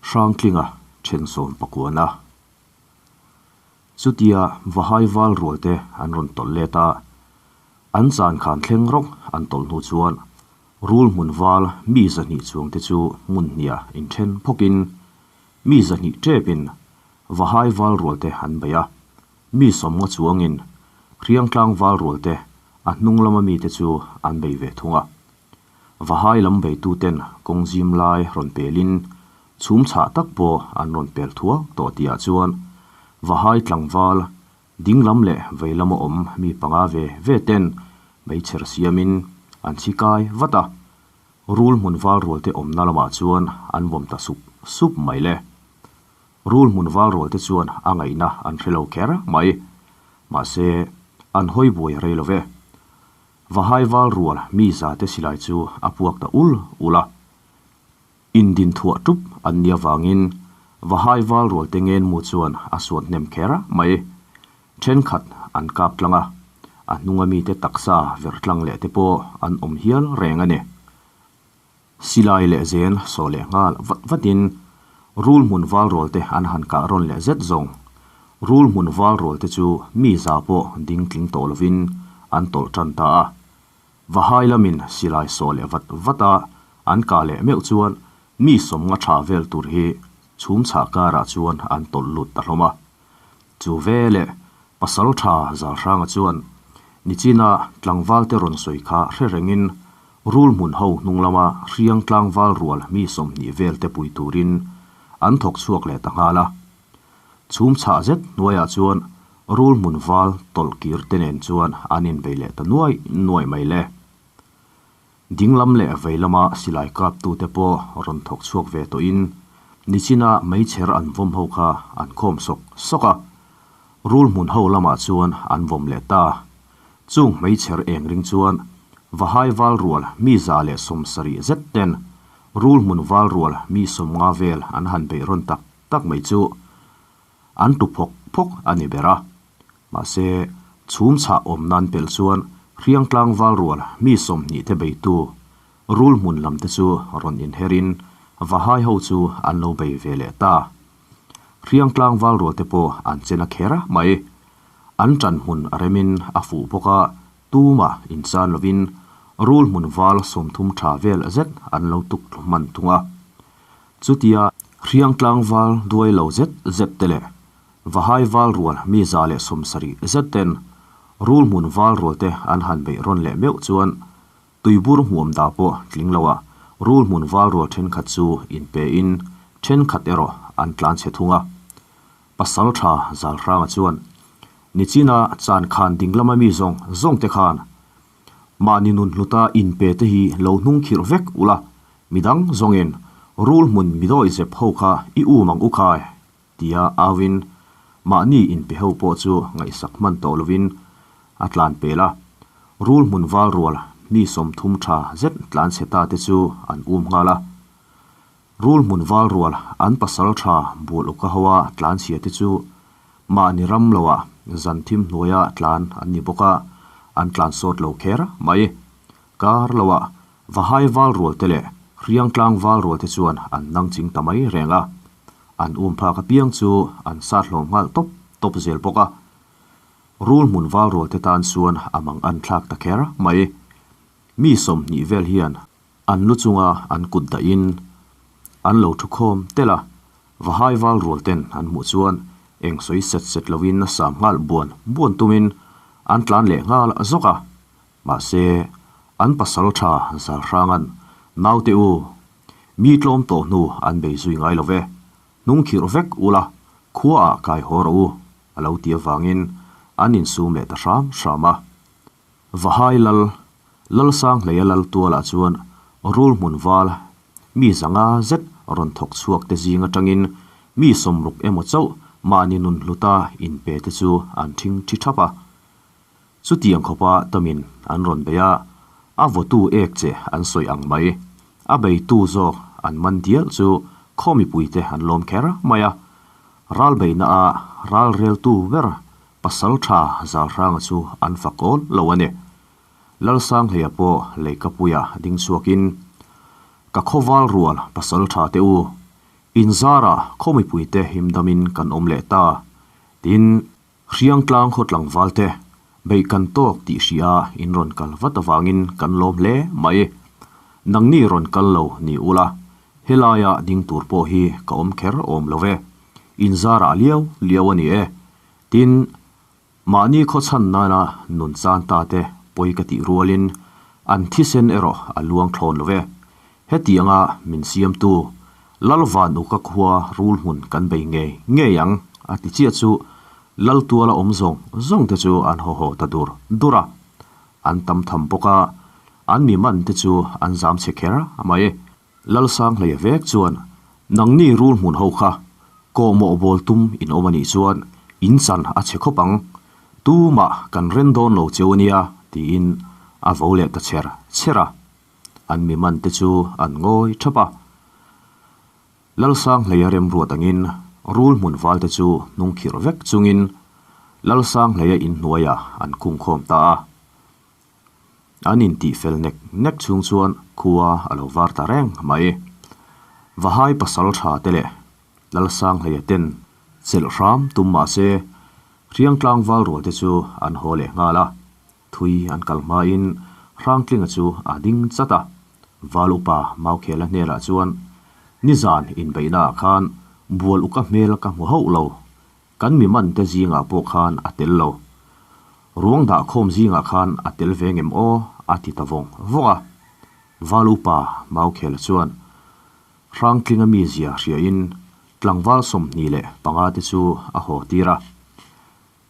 Hrangtlinga then sawmpakuana. Chutia Vahai val rual te an rawn tawlh let a, an chan khan thleng rawk an tawlh hnu chuan rul hmun val mi zahnih chuang te chu hmun hniah inthen phawkin mi zahnih tepin Vahai val rual te an bei a, mi sawmnga chuangin Hriangtlang val rual te a hnung lama mite chu an bei ve thung a. Vahai lam beituten kawng zim lai rawn pelin chhum chhah tak pawh an rawn pel thuak tawh tihah chuan Vahai tlangval ding lam leh vei lama awm mi panga ve ve ten meichher siamin an chhi kai vat a, rul hmun val rual te awmna lamah chuan an vawm ta sup sup mai le. Rul hmun val rual te chuan a ngaihna an hre lo kher mai. Mahse, an hawi buai rei lo ve. Vahai val rual mi za te silai chu a puak ta ul ul a. Indin thuah tup an nia vangin Vahai val rual te ngen mu chuan a suat hnem kher mai. Thenkhat an kap tlang a, a hnunga mite taksa ver tlang leh te pawh an awm hial reng a ni. Silai leh zen sawh leh nghal vat vatin rul hmun val rual te an han kah rawn leh zet zawng. Rul hmun val rual te chu mi za pawh ding tling tawh lovin an tawlh tan ta a. Vahai lamin silai sawh leh vat vat a an kah leh meuh chuan mi sawmnga tha vel tur hi chhum chhah karah chuan an tawlh lut ta hlawm a. Chu ve leh pasal tha Zalhranga chuan nichina tlangval te rawn sawi kha hre rengin rul hmun ho hnung lama hriang tlangval rual mi 20 vel te pui turin an thawk chhuak leh ta nghal a. Chhum chhah zet hnuaiah chuan rul hmun val tawlh kir te nen chuan an inbei leh ta nuai nuai mai le. Ding lam leh vei lama silai kaptute pawh rawn thawk chhuak ve tawhin nichina meichher an vawm ho kha an khawm sawk sawk a, rul hmun ho lamah chuan an vawm leh ta. Chung meichher eng ring chuan Vahai val rual mi 170 zet ten rul hmun val rual mi 50 vel an han beih rawn tak tak mai chu an tu phawk phawk a ni ber a. Mahse, chhum chhah awm nan pelh chuan Hriangtlang val rual mi 20 te beitu rul hmun lam te chu rawn inherin Vahai ho chu an lo bei ve leh ta. Hriangtlang val rual te pawh an chen a kher mai. An ṭan hmun a remin a fuh bawk a, tumah inchan lovin rul hmun val 30 tha vel zet an lo tuk thlu hman thung a. Chutia Hriangtlang val duai lo zet zet te leh Vahai val rual mi 170 zet ten rul hmun val rual te an han beih rawn leh meuh chuan tuibur hmuam dah pawh tling lo a, rul hmun val rual thenkhat chu inpe in thenkhat erawh an tlan chhe thung a. Pasal tha Zalhranga chuan nichina chan khan ding lama mi zawng zawng te khan mahni nun hluta inpe te hi lo hnung khirh vek ula, midang zawngin rul hmun midawi zep ho kha i um ang u khai. Tia auin mahni inpe ho pawh chu ngaihsak hman tawh lovin a tlan pel a. Rul hmun val rual mi 30 tha zet tlan chhe ta te chu an um nghal a. Rul hmun val rual an pasal tha bual uka hoa tlan chhia te chu mahni ram loah zan thim hnuaia tlan an ni bawk a, an tlan sawt lo kher mai. Kar loah Vahai val rual te leh Hriangtlang val rual te chuan an nang ching ta mai reng a. An um phak apiang chu an sat hlawm nghal tawp tawp zel bawk a. Rul hmun val rual te tan chuan a mang an thlak ta kher mai. Mi 20 vel hian an lu chunga an kut dahin an lo thu khawm tel a. Vahai val rual ten an hmuh chuan eng sawi set set lovin a sam nghal buan buan tumin an tlan leh nghal zawk a. Mahse, an pasal tha Zalhranga'n naute u, mi tlawm tawh hnu an bei zui ngai lo ve, hnung khirh vek ula khuaah kai haw rawh u, a lo ti avangin an insum leh ta hram hram a. Vahai lal, Lalsanghleia lal tualah chuan rul hmun val mi 500 zet rawn thawk chhuak te zing atangin mi 60 emaw chauh mahni nun hluta inpe te chu an thing thi thap a. Chutiang khawpa tamin an rawn bei a, a vawtu ek che an sawi ang mai. A beitu zawk an man dial chu khaw mipuite an lawm kher mai a. Ral beihna a ral reltu ber pasal tha Zalhranga chu an fak awl lo a ni. Lalsanghleia pawh leikapuia ding chhuakin, Ka khawval rual pasal tha te u. In zarah khaw mipuite himdamin kan awm leh ta. Tin, Hriangtlang khaw tlangval te beih kan tawk tih hria in rawn kal vat avangin kan lawm hle mai. Nangni rawn kal lo ni ula, helaia ding tur pawh hi ka awm kher awm lo ve. In zarah liau liau a ni e. Tin, mahni khaw chhan nana nun chan ta te pawi ka tih rualin an thisen erawh a luang thlawn lo ve. Hetianga min siamtu Lalvan Uka khua rul hmun kan bei ngei ngei ang a ti chiah chu Laltuala awm zawng zawng te chu an haw haw ta dur dur a. An tam tham bawk a, an mi man te chu an zam chhe kher mai. Lalsanghleia vek chuan nangni rul hmun ho kha kawhmawh bawl tum in awm a nih chuan in chan a chhe khawp ang, tumah kan ren dawn lo cheu a nia tiin a vo leh ta chher chher a. An mi man te chu an ngawi thap a. Lalsanghleia remruat angin rul hmun val te chu hnung khirh vek chungin Lalsanghleia inhnuaiah an khungkhawm ta a. An intih fel nek nek chhung chuan khua a lo var ta reng mai. Vahai pasal tha te leh Lalsanghleia ten chelh hram tum mah se Hriangtlang val rual te chu an haw leh nghal a. Thui an kal hmain Hrangtlinga chu a ding chat a, Val upa Maukhela hnenah chuan, Nizan inbeihnaah khan bual uka hmel ka hmu hauh lo, kan mi mante zingah pawh khan a tel lo. Ruang dah khawm zingah khan a tel ve ngem aw? a ti ta vawng vawng a. Val upa Maukhela chuan, Hrangtlinga mizia hriain tlangval 25 te chu a haw tir a.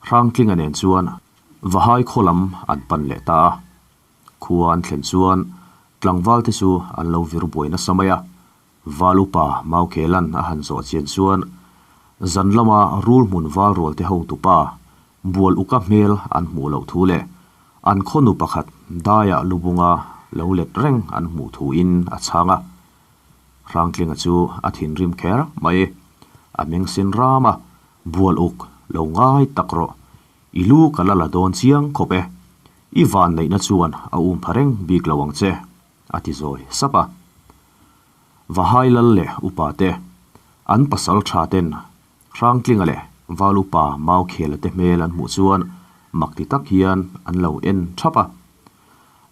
Hrangtlinga nen chuan Vahai khaw lam an pan leh ta a. Khua an thlen chuan tlangval te chu an lo vir buai nasa mai a. Val upa Maukhelan a han zawh chian chuan zan lama rul hmun val rual te hotupa bual uka hmel an hmuh loh thu leh an khawnu pakhat daiah lubunga lo let reng an hmuh thu in a chhang a. Hrangtlinga chu a thinrim kher mai. A meng sen ram a. Bual uk lo ngai tak rawh. I lu ka la la dawn chiang khawp e. I van neihna chuan a um pha reng bik lo ang che, a ti zawi sap a. Vahai lal leh upa te, an pasal tha ten Hrangtlinga leh Val upa Maukhela te hmel an hmuh chuan mak ti tak hian an lo en thap a.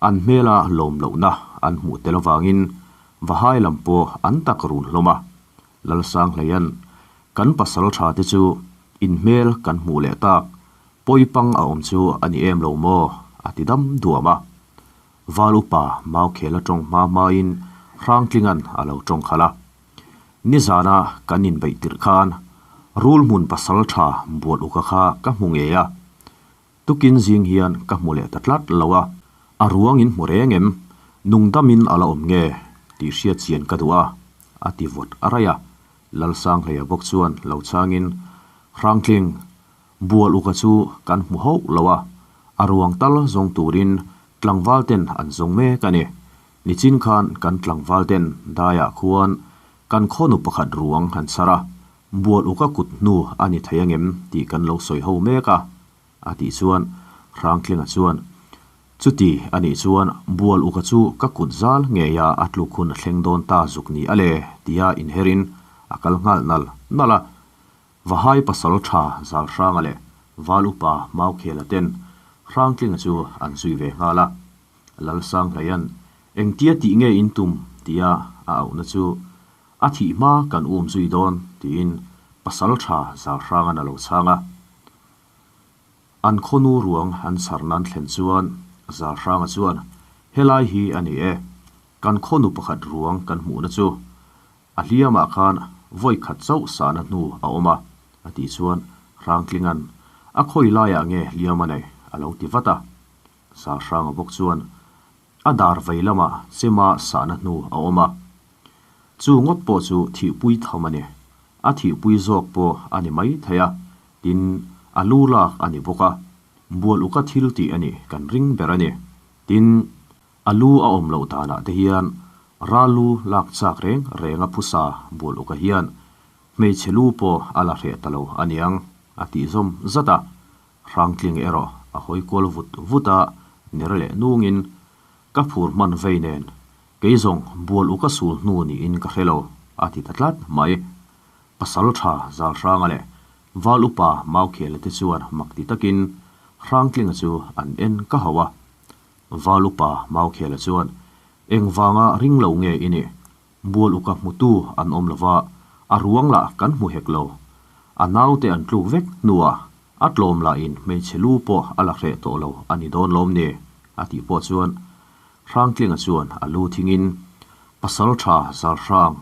An hmela lawm lohna an hmuh tel avangin Vahai lam pawh an tak run hlawm a. Lalsanghleia'n, Kan pasal tha te chu in hmel kan hmuh leh tak, pawipang a awm chu a ni em lo maw? a ti dam duam a. Val upa Maukhela tawng hma hmain Hrangtlinga'n a lo tawng khalh a. Nizana kan inbeih tirh khan rul hmun pasal tha bual uka kha ka hmu ngei a. Tukin zing hian ka hmu leh ta tlat lo a, a ruang in hmu reng em? Nungdamin a la awm nge? tih hriat chian ka duh a, a ti vawt a raih a. Lalsanghleia bawk chuan lo changin, Hrangtling, bual uka chu kan hmu hauh lo a, a ruang tal zawng turin tlangval ten an zawng mek a ni. Nichin khan kan tlangval ten daiah khuan kan khawnu pakhat ruang han chhar a, Bual uka kut hnu a ni thei angem tih kan lo sawi ho mek a, a tih chuan Hrangtlinga chuan, Chuti a nih chuan bual uka chu ka kut zal ngei a a tluk hun a thleng dawn ta zuk ni a le tia inherin a kal nghal nal nal a. Vahai pasal tha Zalhranga leh Val upa Maukhela ten Hrangtlinga chu an zui ve nghal a. Lalsanghleia'n engtia tih nge in tum tia a auhna chu A thih hma kan um zui dawn, tiin pasal tha Zalhranga'n a lo chhang a. An khawnu ruang an chhar nan thlen chuan Zalhranga chuan, Helai hi a ni e, kan khawnu pakhat ruang kan hmuhna chu. A hliamah khan vawi khat chauh sahna hnu a awm a, a tih chuan Hrangtlinga'n, A khawi laiah nge hliam a nei? a lo ti vat a. Zalhranga bawk chuan, A dar vei lamah chema sahna hnu a awm a. Chu ngawt pawh chu thihpui tham a ni. A thihpui zawk pawh a ni mai thei a, tin, a lu lak a ni bawk a. Bual uka thil tih a nih kan ring ber a ni. Tin, a lu a awm loh danah te hian ral lu lak chak reng reng a phusa bual uka hian hmeichhe lu pawh a la hreh ta lo a niang, a tih zawm zat a. Hrangtling erawh a hawi kual vut vut a, ner leh nungin, Ka phur hman vei nen, kei zawng bual u ka sul hnu niin ka hre lo, a ti ta tlat mai. Pasalṭha Zalhranga leh Val upa Maukhela te chuan mak ti takin Hrangtlinga chu an en ka hauh a. Val upa Maukhela chuan, Engvanga ring lo nge i nih? Bual uka hmutu an awm lo va, a ruang lah kan hmu hek lo. A naute an tluk vek hnuah a tlawm lahin hmeichhe lu pawh a la hreh tawh lo a ni dawn lawm ni? a tih pawh chuan Hrangtlinga chuan a lu thingin, Pasalṭha Zalhrang,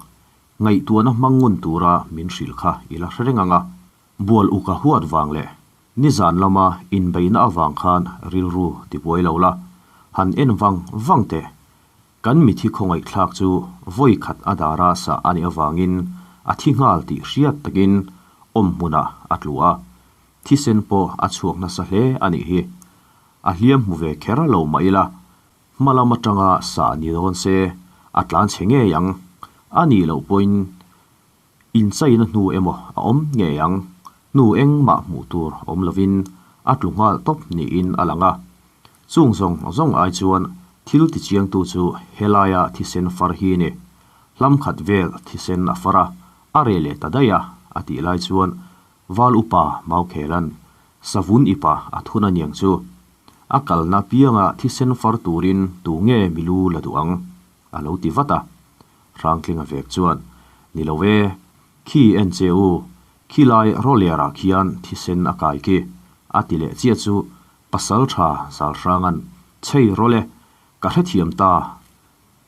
Ngaihtuahna hmang ngun tura min hrilh kha i la hre reng ang a, bual uk a huat vang leh nizan lama inbeihna avang khan rilru tibuai lo la, han en vang vang teh. Kan mithi khawngaihthlak chu vawi khat a dara sah a nih avangin a thi nghal tih hriat takin awm hmunah a tlu a, thisen pawh a chhuak nasa hle a nih hi. A hliam hmu ve kher lo mah ila, Hma lam atanga sah ni dawn se a tlan chhe ngei ang. A nih loh pawhin inchaina hnu emaw a awm ngei ang. Hnu engmah hmuh tur awm lovin a tlu nghal tawp niin a lang a. Chung zawng zawng ai chuan thil tichiangtu chu helaia thisen far hi ni. Hlam khat vel thisen a far a, a reh leh ta daih a, a tih lai chuan Val upa Maukhelan Savun ipa a thun aniang chu. A kalna pianga thisen far turin tu nge milu la duh ang? a lo ti vat a. Hrangtlinga vek chuan, Ni lo e, khi en che u, khi lai rawlerah khian thisen a kai khi, a ti leh chiah chu pasal tha Zalhranga'n, Chhei rawle, ka hrethiam ta,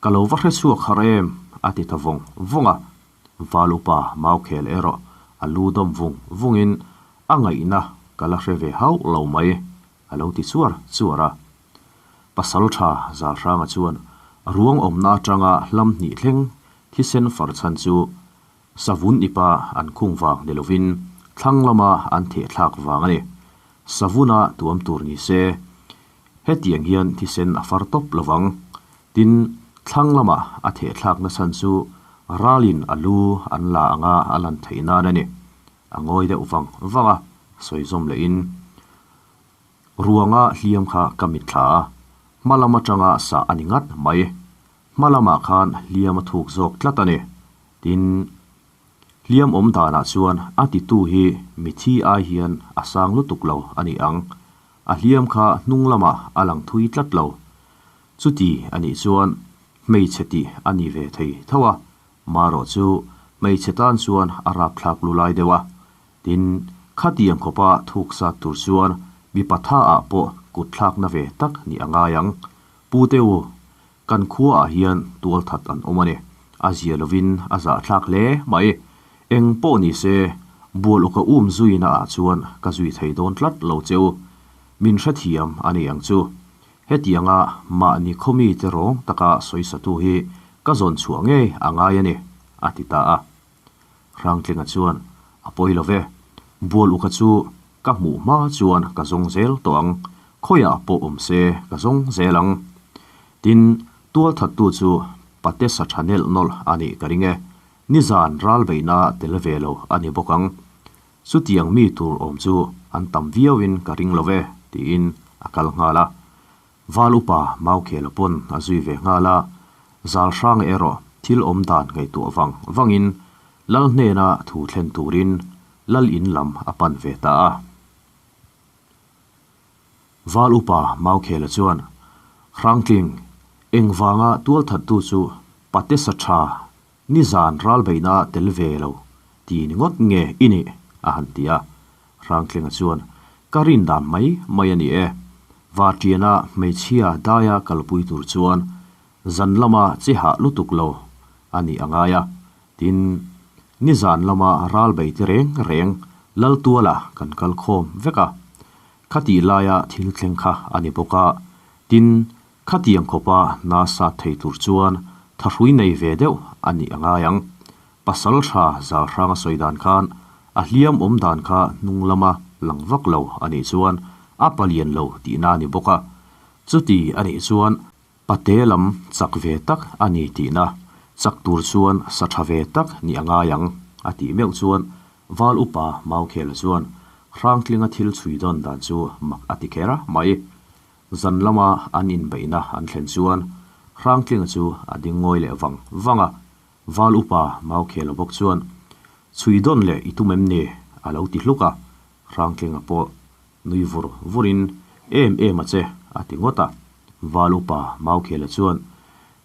ka lo va hrechhuak har em, a ti ta vawng vawng a. Val upa Maukhel erawh a lu dawm vung vungin a ngaihna ka la hre ve hauh lo mai, a lo ti chuar chuar a. Pasal tha Zalhranga chuan ruang awmna atanga hlam hnih thleng thisen far chhan chu savun ipa an khung vang ni lovin thlang lama an theh thlak vang a ni. Savuna tuam tur ni se, hetiang hian thisen a far tawp lovang. Tin, thlang lama a theh thlakna chhan chu ralin a lu an la anga a lan theih nan a ni. A ngawi deuh vang vang a, sawi zawm lehin, Ruanga hliam kha ka mitthla a, hma lam atanga sah a ni ngat mai. Hma lamah khan hliam a thuk zawk tlat a ni. Tin, hliam awm danah chuan a titu hi mithi ai hian a sang lutuk lo a ni ang. A hliam kha hnung lamah a lang thui tlat lo. Chuti a nih chuan hmeichhe tih a ni ve thei tho a, Marawh chu hmeichhe tan chuan a rapthlak lu lai deuh a, tin, khatiang khawpa thuk sat tur chuan mipa tha ah pawh kut thlakna ve tak nih a ngai ang. Pu te u, kan khua ah hian tual that an awm a ni. A zia lovin a zahthlak hle mai. Eng pawh ni se, bual uka um zuina ah chuan ka zui thei dawn tlat lo che u. Min hrethiam a ni ang chu. Hetianga mahni khawmi te rawng taka sawisatu hi ka zawn chhuah ngei a ngai a ni, a ti ta a. Hrangtlinga chuan, A pawi lo ve, bual uka chu ka hmuh hma chuan ka zawng zel tawh ang, khawiah pawh awm se ka zawng zel ang. Tin, tualthattu chu pate sa tha nelh nawlh a nih ka ring e, nizan ralbeihna tel ve lo a ni bawk ang. Chutiang mi tur awm chu an tam viauin ka ring lo ve, tiin a kal nghal a. Val upa Maukhela pawn a zui ve nghal a, zal hrang erawh thil awm dan ngaihtuah vang vangin Lal hnena thu thlen turin Lal in lam a pan ve ta a. Val upa Maukhela chuan, Hrangtling, engvanga tualthattu chu pate sa tha Nizan ralbeihna tel ve lo ti ni ngawt nge i nih? a han ti a. Hrangtlinga chuan, Ka rin dan mai mai a ni e. Varṭiana hmeichhia daia kalpui tur chuan zan lama che hah lutuk lo a nih a ngai a. Tin, nizan lama ralbei te reng reng Laltuala kan kal khawm vek a. Khatih laia thil thleng kha a ni bawk a. Tin, Khatiang khawpa nasa thei tur chuan thahrui nei ve deuh a nih a ngai ang. Pasal tha zal hrang a sawi dan khan a hliam awm dan kha hnung lama lang vak lo a nih chuan a palian lo tihna a ni bawk a. Chuti a nih chuan pate lam chak ve tak a ni tihna, chak tur chuan sa tha ve tak nih a ngai ang a tih meuh chuan Val upa Maukhela chuan Hrangtlinga thil chhui dawn dan chu mak a ti kher mai. Zan lama an inbeihna an thlen chuan Hrangtlinga chu a ding ngawi leh vang vang a, Val upa Maukhela bawk chuan, Chhui dawn leh i tum em ni? a lo ti hluk a, Hrangtlinga pawh nui vur vurin, Em em a che, a ti ngawt a. Val upa Maukhela chuan,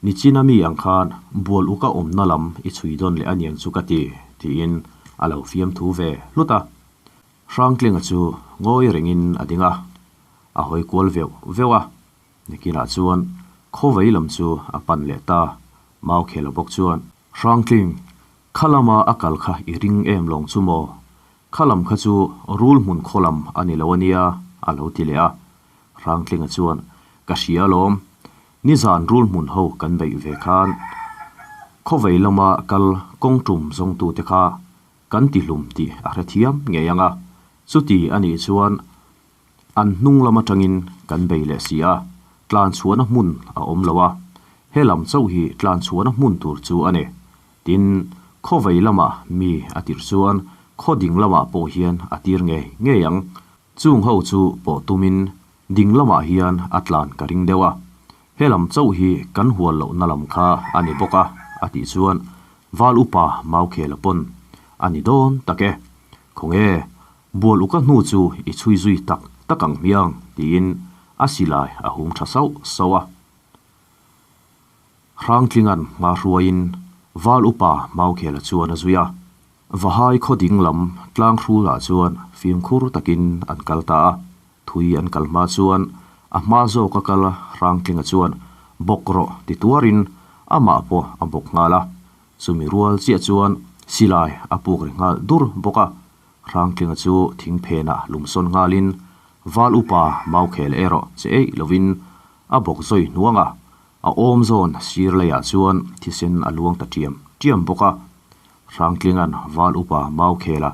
Nichina mi ang khan bual uka awmna lam i chhui dawn leh aniang chu ka ti, tiin a lo fiamthu ve hlut a. Hrangtlinga chu ngawi rengin a ding a, a hawi kual veuh veuh a. Nikinah chuan khawvei lam chu a pan leh ta, Maukhela bawk chuan, Hrangtling, kha lama a kal kha i ring em lawng chu maw? Kha lam kha chu rul hmun khaw lam a ni lo a nia, a lo ti leh a. Hrangtlinga chuan, Ka hria alawm, nizan rul hmun ho kan beih ve khan khawvei lama kal kawng tum zawngtute kha kan ti hlum tih a hrethiam ngei ang a, chuti a nih chuan An hnung lam atangin kan bei leh si a, tlan chhuahna hmun a awm lo a, he lam chauh hi tlan chhuahna hmun tur chu a ni. Tin, khaw vei lamah mi a tirh chuan khaw ding lamah pawh hian a tir ngei ngei ang. Chung ho chu pawh tumin ding lamah hian a tlan ka ring deuh a, he lam chauh hi kan hual lohna lam kha a ni bawk a, a tih chuan Val upa Maukhela pawn a ni dawn tak e. Khawnge Bual uka hnu chu i chhui zui tak tak ang hmiang, tiin a silai a hum tha sauh sauh a. Hrangtlinga'n hma hruaiin Val upa Maukhela chuan a zui a. Vahai khaw ding lam tlang hrulah chuan fimkhur takin an kal ta a. Thui an kal hma chuan a hma zawka kal Hrangtlinga chuan bawk rawh ti tuarin amah pawh a bawk nghal a. Chumi rual chiah chuan silai a puk ri nghal dur bawk a. Hrangtlinga chu thing phenah lumsawn nghalin Val upa Maukhel erawh che eih lovin a bawk zawi hnuang a, a awm zawn sir leiah chuan thisen a luang ta ṭiam ṭiam bawk a. Hrangtlinga'n Val upa Maukhela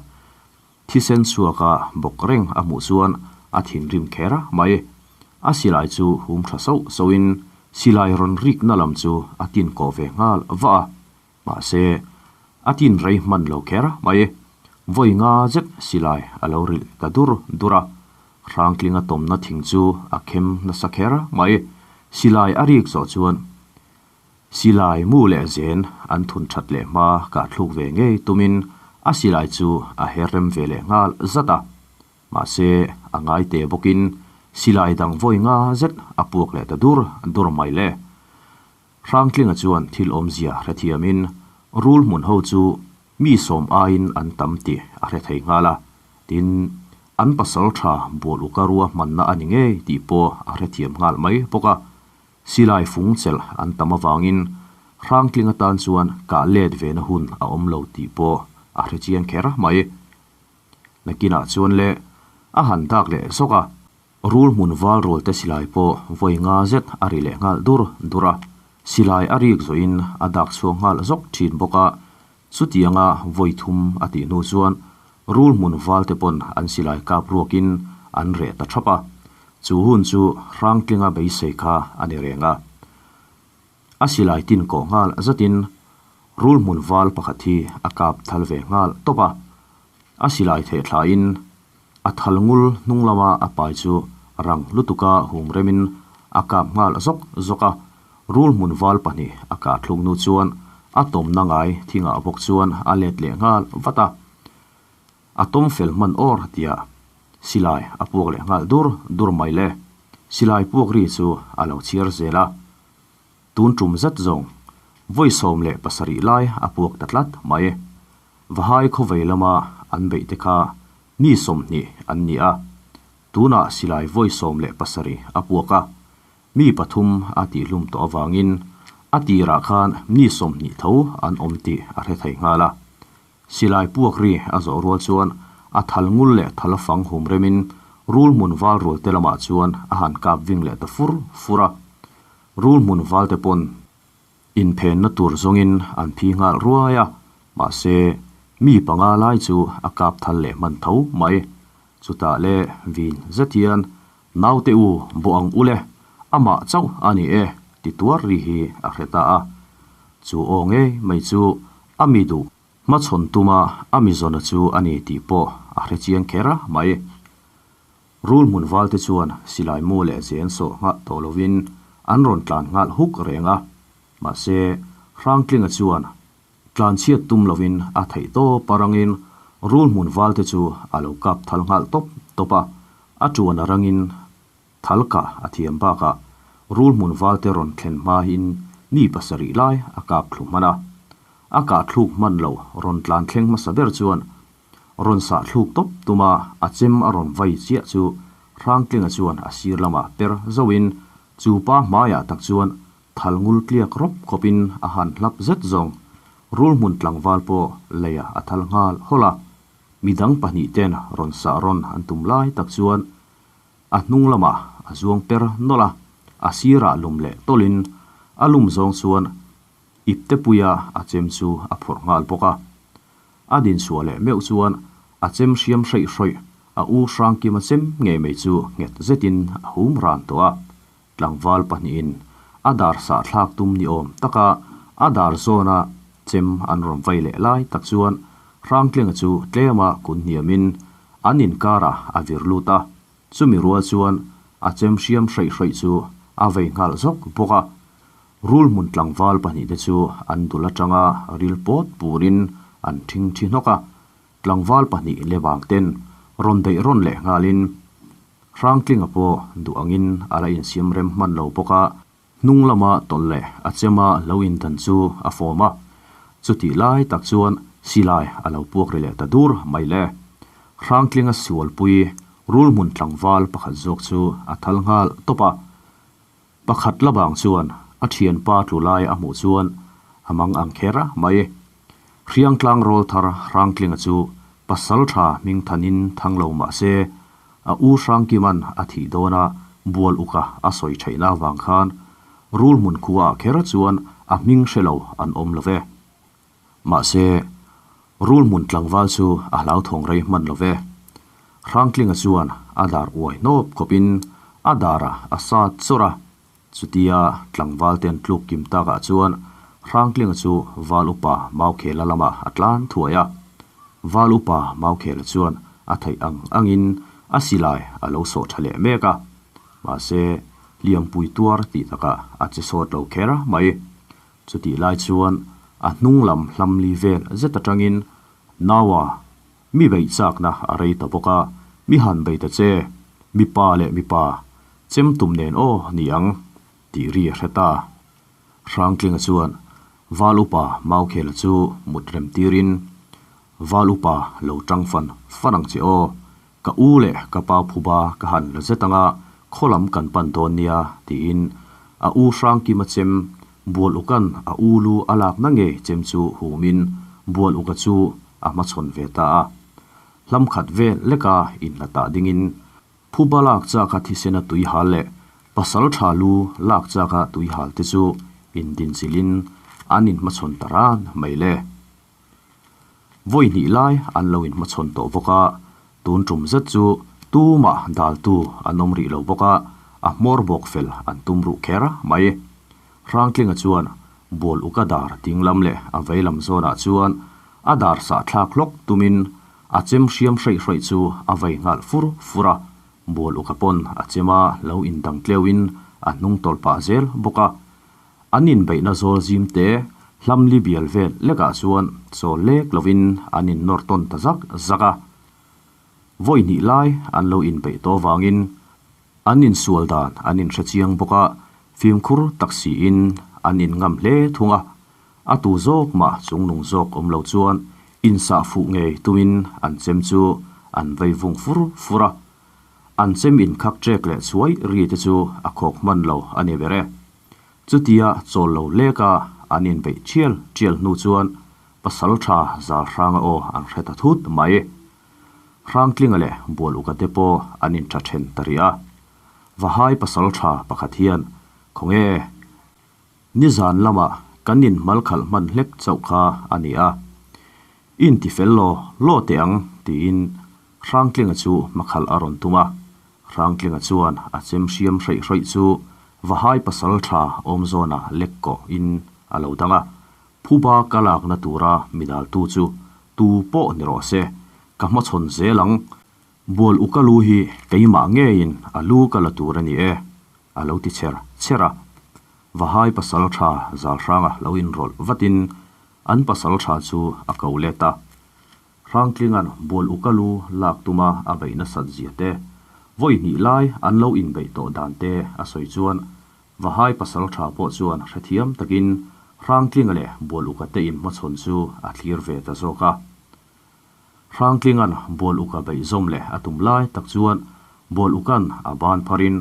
thisen chhuaka bawk reng a hmuh chuan a thinrim kher mai. A silai chu hum ṭha sauh sauhin silai rawn rikna lam chu a tin kawh ve nghal vah a. Mahse, a tin rei hman lo kher mai. Vawi nga zet silai a lo rilh ta dur dur a. Hrangtlinga tawmna thing chu a khem nasa kher mai. Silai a rik zawh chuan silai mu leh zen an thun that leh hma kah thluk ve ngei tumin a silai chu a her rem ve leh nghal zat a. Mahse, a ngai te bawkin silai dang vawi nga zet a puak leh ta dur dur mai le. Hrangtlinga chuan thil awmzia hrethiamin rul hmun ho chu mi sawm aiin an tam tih a hre thei nghal a, tin, an pasal tha bual uka rua hmanna a ni ngei tih pawh a hrethiam nghal mai bawk a. Silai fung chelh an tam avangin Hrangtlinga tan chuan kah let ve na hun a awm lo tih pawh a hrechiang kher mai. Nakinah chuan le a han dak leh zawk a. Rul hmun val rual te silai pawh vawi nga zet a ri leh nghal dur dur a, silai a rik zawhin a dak chhuak nghal zawk thin bawk a, chutianga vawi thum a tih hnu chuan rul hmun val te pawn an silai kap ruakin an reh ta thap a, chu hun chu Hrangtlinga beisei kha a ni reng a. A silai tin kawh nghal zatin rul hmun val pakhat hi a kap thal ve nghal tawp a, a silai theh thlain A thal ngul hnung lama a pai chu rang lutuka hum remin a kap nghal zawk zawk a, rul hmun val pahnih a kah thluk nu chuan a tawmna ngai thingah bawk chuan a let leh nghal vat a. A tawm fel hman awr tia silai a puak leh nghal dur dur mai le. Silai puak ri chu a lo chhiar zel a. Tun tum zet zawng vawi 17 lai a puak ta tlat mai. Vahai khawvei lama an beih te kha mi 20 an ni a, tunah silai vawi 17 a puak a, mi pathum a tihhlum tawh avangin a tirah khan mi 20 tho an awm tih a hre thei nghal a. Silai puak ri a zawh rual chuan a thal ngul leh thal fang hum remin rul hmun val rual te lamah chuan a han kap ving leh ta fur fur a. Rul hmun val te pawn Inphenna tur zawngin an phi nghal ruai a, mahse, mi panga lai chu a kap thal leh hman tho mai. Chutah le vin zet hian, Naute u, bawh ang u le, amah chauh a ni e, ti tuar ri hi a hre ta a. Chu aw ngei mai chu a mi duh hmachhawn tuma a mi zawna chu a ni tih pawh a hre chiang kher mai. Rul hmun valte chuan silai mu leh zen sawh nghah tawh lovin an rawn tlan nghal huk reng a, mahse Hrangtlinga chuan Tlanchhiat tum lovin a theih tawp a rangin rul hmun val te chu a lo kap thal nghal tawp tawp a, a tuan a rangin thal kah a thiam bakah rul hmun val te rawn thlen hmain mi pasarih lai a kap thlu hman a. A kah thluk hman lo rawn tlan thleng hmasa ber chuan rawn sah thluk tawp tuma a chem a rawn vai chiah chu Hrangtlinga chuan a sir lamah per zauhin chu pa hmaiah tak chuan Thal ngul tliak rawp khawpin a han hlap zet zawng. Rulhmun tlangval pawh leiah a thal nghal hawlh a, midang pahnih ten rawn sah rawn an tum lai tak chuan a hnung lamah a zuang per nawlh a, a sirah lum leh tawlhin a lum zawng chuan iptepuia a chem chu a phawrh nghal bawk a. A dinchhuah leh meuh chuan a chem hriam hreih hrawih a u Hrangkima chem ngei mai chu nghet zetin a hum ran tawh a. Tlangval pahnihin a dar sah thlak tum ni awm taka a dar zawna chem an rawn vai leh lai tak chuan Hrangtlinga chu tlema kun hniamin an inkarah a vir lut a, chumi rual chuan a chem hriam hreih hreih chu a vei nghal zawk bawk a. Rulhmun tlangval pahnihte chu an dul atanga ril pawt purin an thing thi hnawk a, tlangval pahnih lebang ten rawn beih rawn leh nghalin Hrangtlinga pawh duh angin a la insiam rem hman lo bawk a, hnung lama tawlh leh a chema lo indan chu a fawm a. Chutih lai tak chuan silai a lo puak ri leh ta dur mai le. Hrangtlinga sualpui rulhmun tlangval pakhat zawk chu a thal nghal tawp a. Pakhat la bang chuan a thianpa tlu lai a hmuh chuan a mang ang kher mai. Hriangtlang rawl thar Hrangtlinga chu pasal tha hming thanin thang lo mah se, a u Hrangkiman a thih dawna bual uka a sawi theihna avang khan rul hmun khuaah kher chuan a hming hre lo an awm lo ve. Mahse, rul hmun tlangval chu a hlauthawng rei hman lo ve. Hrangtlinga chuan a dar uai hnawp khawpin a darah a sat chawrh a, Chutia tlangval ten tluk kim takah chuan Hrangtlinga chu Val Upa Maukhela lamah a tlan thuai a. Val Upa Maukhela chuan a theih ang angin a silai a lo sawh tha leh mek a. Mahse, hliampui tuar tih takah a che sawt lo kher mai. Chutih lai chuan a hnung lam hlamli vel zet atangin Naua Mi beih chakna a rei ta bawk a, mi han bei ta che, mipa leh mipa, chem tum nen aw ni ang, tih ri a hre ta. Hrangtlinga chuan Val Upa Maukhela chu mut rem tirin, Val Upa lo tang fan fan ang che aw, ka u leh ka pa phuba ka han la zet anga khaw lam kan pan dawn nia, tiin a u Hrangkima chem Bual Ukan a u lu a lakna ngei chem chu humin Bual Uka chu a hmachhawn ve ta a. Hlam khat vel leka inhlatah dingin phuba lak chaka thisena tui hal leh pasal tha lu lak chaka tui hal te chu indinchilhin an inhmachhawn ta ran mai le. Vawi hnih lai an lo inhmachhawn tawh bawk a, tun tum zet chu tumah daltu an awm rih lo bawk a, a hmawr bawk fel an tum ruh kher mai. Hrangtlinga chuan bual uka dar ding lam leh a vei lam zawnah chuan a dar sah thlak hlawk tumin a chem hriam hreih hreih chu a vei nghal fur fur a, bual uka pawn a chema lo indang tleuhin a hnung tawlh pah zel bawk a. An inbeihna zawl zim te hlam li bial vel lekah chuan chawl lek lovin an innawr tawn ta zak zak a. Vawi hnih lai an lo inbeih tawh vangin An insual dan an inhre chiang bawk a, fimkhur tak siin an inngam hle thung a. A tu zawk mah chungnung zawk awm lo chuan insah fuh ngei tumin an chem chu an vei vung fur fur a. An chem inkhak ṭek leh chhuai ri te chu a khawk hman lo a ni ber e. Chutia chawl lo leka an inbeih ṭhial ṭial hnu chuan Pasalṭha Zalhranga aw an hre ta thut mai. Hrangtlinga leh Bual Uka te pawh an inṭha ṭhen ta rih a. Vahai pasal ṭha pakhat hian, Khawnge, nizan lamah kan inhmal khalh hman hlek chauh kha a ni a. I inti fel law law teh ang, tiin Hrangtlinga chu hmakhalh a rawn tum a. Hrangtlinga chuan a chem hriam hreih hreih chu Vahai pasal ṭha awm zawnah lek kawhin a lo dang a. Phuba ka lakna tura mi daltu chu tu pawh ni rawh se, ka hmachhawn zel ang. Bual uka lu hi keimah ngeiin a lu ka la tur a ni e, a lo ti chher chher a. Vahai pasal tha Zalhranga lo inrawlh vatin. an pasalṭha chu a ko let a. Hrangtlinga'n bual uka lu lak tuma a beih nasat zia te, vawi hnih lai an lo inbeih tawh dan te a sawi chuan Vahai pasalṭha pawh chuan hrethiam takin Hrangtlinga leh bual uka te inhmachhawn chu a thlir ve ta zawk a. Hrangtlinga'n bual uka beih zawm leh a tum lai tak chuan bual uka'n a ban pharin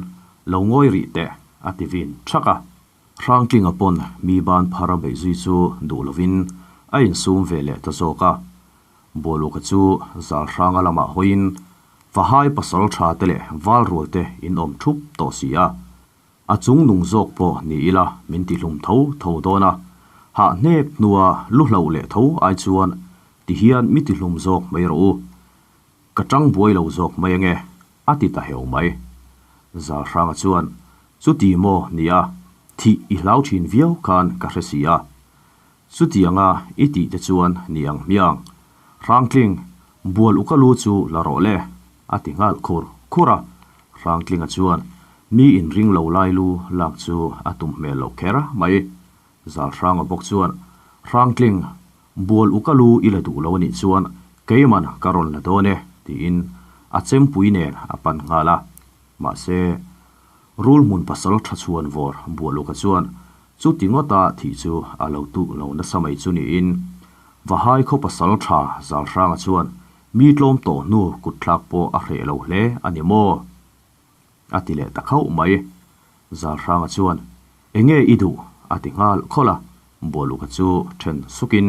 lo ngawi rih teh a ti vin ṭhak a. Hrangtlinga pawn mi ban phar a beih zui chu duh lovin a insum ve leh ta zawk a. Bualuka chu zal hranga lamah hawiin Vahai pasal tha te leh val rual te in awm thup tawh si a. A chung nung zawk pawh ni ila min ti hlum tho tho dawn a. Hah hnep hnua lu hloh leh tho ai chuan ti hian mi ti hlum zawk mai rawh u. Ka tang buai lo zawk mai ange, a ti ta heu mai. Zalhranga chuan, Chuti maw nia, thih i hlau thin viau khan ka hre si a. Chutianga i tih te chuan ni ang hmiang. Hrangtling, bual uka lu chu la rawh le, a ti nghal khur khur a. Hrangtlinga chuan, Mi inring lo lai lu lak chu a tum hmel loh kher mai. Zalhranga bawk chuan, Hrangtling, Bual u ka lu i la duh lo a nih chuan keiman ka rawn la dawn e, tiin a chempui nen a pan nghal a. Mahse, rul hmun pasal tha chhuan vawr bual u ka chuan chuti ngawta thih chu a lo tuh lo nasa mai chu niin Vahai khaw pasal tha Zalhranga chuan mi tlawm tawh hnu kutthlak pawh a hreh lo hle a ni maw? A ti leh ta khauh mai. Zalhranga chuan, Enge i duh? a ti nghal khawlh a. Bualuka chu then sukin,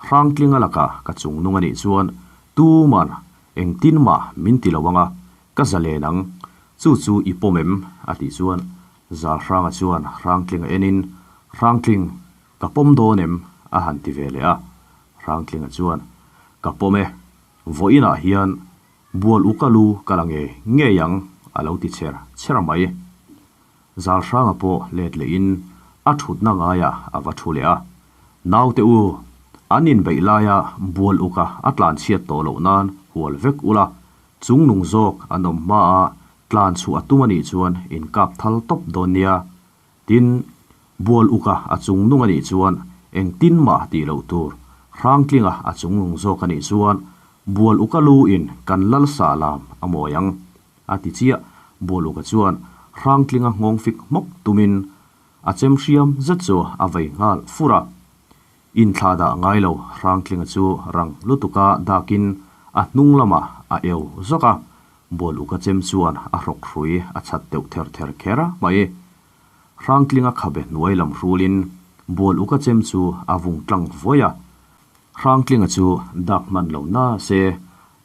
Hrangtlinga lakah ka chungnung a nih chuan tuman engtin mah min ti lo ang a, ka zalen ang. Chu chu i pawm em? a tih chuan Zalhranga chuan Hrangtlinga enin, Hrangtling, ka pawm dawn em? a han ti ve leh a. Hrangtlinga chuan, Ka pawm e. Vawiinah hian Bual u ka lu ka la ngei ngei ang a lo ti cher cher mai. Zalhranga pawh let lehin a thutna ngaiah a va thu leh a. Naute u, an inbeih laia bual uka a tlan chhiat tawh loh nan hual vek ula, chung nung zawk an awm hmaa tlan chhuah a tum a nih chuan inkap thal tawp dawn nia. Tin, bual uka a chung nung a nih chuan engtin mah tih loh tur, Hrangtlinga a chung nung zawk a nih chuan bual uka lu in kan lal sah lam a mawi ang, a ti chiah. Bual uka chuan Hrangtlinga nghawng fik hmawk tumin a chem hriam zet chu a vei nghal fur a. Inthla dah ngai lo Hrangtlinga chu rang lutuka dakin a hnung lamah a eu zawk a, Bual uka chem chuan a hrawk hrui a chhat deuh ther ther kher mai. Hrangtlinga khabe hnuai lam hrulin Bual uka chem chu a vung tlang vuai a. Hrangtlinga chu dak hman lo na se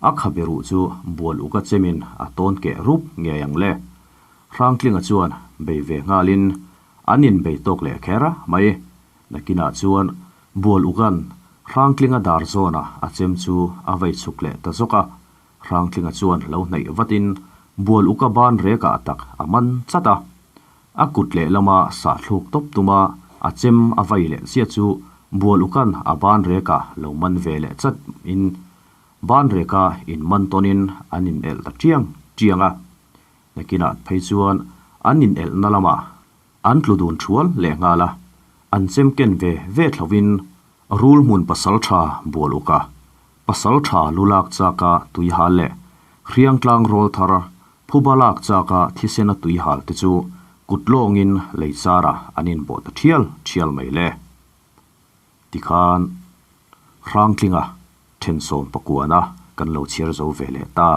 a khabe ruh chu Bual uka chemin a tawn keh rup ngei ang le. Hrangtlinga chuan bei ve nghalin an inbei tawk leh kher mai. Nakinah chuan Bual ukan Hrangtlinga dar zawna a chem chu a vei chhuk leh ta zawk a. Hrangtlinga chuan lo hnaih vatin bual uka ban rekah tak a man chat a. A kut lehlama sahthluk tawp tuma a chem a vai leh chiah chu bual ukan a ban rekah lo man ve leh chat in ban reka in man tawnin an in elh ta chiang chiang a. Nakinah phei chuan an in elhna lamah an tlu dun thual leh nghal a, an chem ken ve ve thlovin Rul hmun pasal tha bual uk a, pasal tha lu lak chak a tui hal leh hriang tlang rawl thar phuba lak chak a thisen a tui hal te chu kut lawngin lei char ah an inbawh ta thial thial mai le. Tikhan Hrangtlinga thensawm pakuana kan lo chhiar zo ve leh ta.